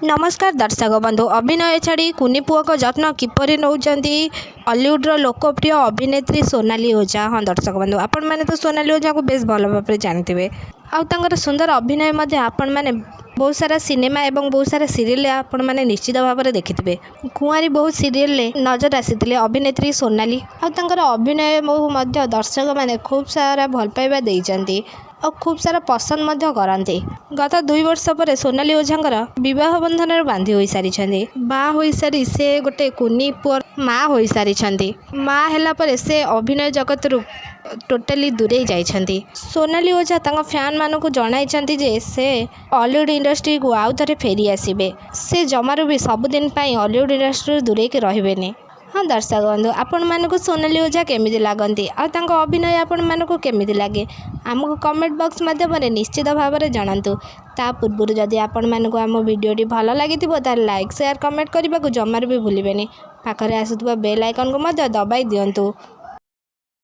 ନମସ୍କାର ଦର୍ଶକ ବନ୍ଧୁ, ଅଭିନୟ ଛାଡ଼ି କୁନି ପୁଅଙ୍କ ଯତ୍ନ କିପରି ନେଉଛନ୍ତି ଅଲିଉଡ଼ର ଲୋକପ୍ରିୟ ଅଭିନେତ୍ରୀ ସୋନାଲି ଓଝା? ହଁ ଦର୍ଶକ ବନ୍ଧୁ, ଆପଣମାନେ ତ ସୋନାଲି ଓଝାଙ୍କୁ ବେଶ ଭଲ ଭାବରେ ଜାଣିଥିବେ ଆଉ ତାଙ୍କର ସୁନ୍ଦର ଅଭିନୟ ମଧ୍ୟ ଆପଣମାନେ ବହୁତ ସାରା ସିନେମା ଏବଂ ବହୁତ ସାରା ସିରିଏଲରେ ଆପଣମାନେ ନିଶ୍ଚିତ ଭାବରେ ଦେଖିଥିବେ। କୁଆଁରୀ ବୋହୂ ସିରିଏଲରେ ନଜର ଆସିଥିଲେ ଅଭିନେତ୍ରୀ ସୋନାଲି ଆଉ ତାଙ୍କର ଅଭିନୟ ମଧ୍ୟ ଦର୍ଶକମାନେ ଖୁବ୍ ସାରା ଭଲ ପାଇବା ଦେଇଛନ୍ତି ଆଉ ଖୁବ୍ ସାରା ପସନ୍ଦ ମଧ୍ୟ କରନ୍ତି। ଗତ 2 ବର୍ଷ ପରେ ସୋନାଲି ଓଝାଙ୍କର ବିବାହ ବନ୍ଧନରେ ବାନ୍ଧି ହୋଇସାରିଛନ୍ତି। ବାହା ହୋଇସାରି ସେ ଗୋଟେ କୁନି ପୁଅ ମା ହୋଇସାରିଛନ୍ତି। ମା ହେଲା ପରେ ସେ ଅଭିନୟ ଜଗତରୁ ଟୋଟାଲି ଦୂରେଇ ଯାଇଛନ୍ତି। ସୋନାଲି ଓଝା ତାଙ୍କ ଫ୍ୟାନ୍ମାନଙ୍କୁ ଜଣାଇଛନ୍ତି ଯେ ସେ ଅଲିଉଡ଼ ଇଣ୍ଡଷ୍ଟ୍ରିକୁ ଆଉ ଥରେ ଫେରି ଆସିବେ। ସେ ଜମାରୁ ବି ସବୁଦିନ ପାଇଁ ଅଲିଉଡ଼ ଇଣ୍ଡଷ୍ଟ୍ରିରୁ ଦୂରେଇକି ରହିବେନି। ହଁ ଦର୍ଶକ ବନ୍ଧୁ, ଆପଣମାନଙ୍କୁ ସୋନାଲି ଓଝା କେମିତି ଲାଗନ୍ତି ଆଉ ତାଙ୍କ ଅଭିନୟ ଆପଣମାନଙ୍କୁ କେମିତି ଲାଗେ, ଆମକୁ କମେଣ୍ଟ ବକ୍ସ ମାଧ୍ୟମରେ ନିଶ୍ଚିତ ଭାବରେ ଜଣାନ୍ତୁ। ତା ପୂର୍ବରୁ ଯଦି ଆପଣମାନଙ୍କୁ ଆମ ଭିଡ଼ିଓଟି ଭଲ ଲାଗିଥିବ, ତାହେଲେ ଲାଇକ୍, ସେୟାର, କମେଣ୍ଟ କରିବାକୁ ଜମାରୁ ବି ଭୁଲିବେନି। ପାଖରେ ଆସୁଥିବା ବେଲ୍ ଆଇକନ୍କୁ ମଧ୍ୟ ଦବାଇ ଦିଅନ୍ତୁ।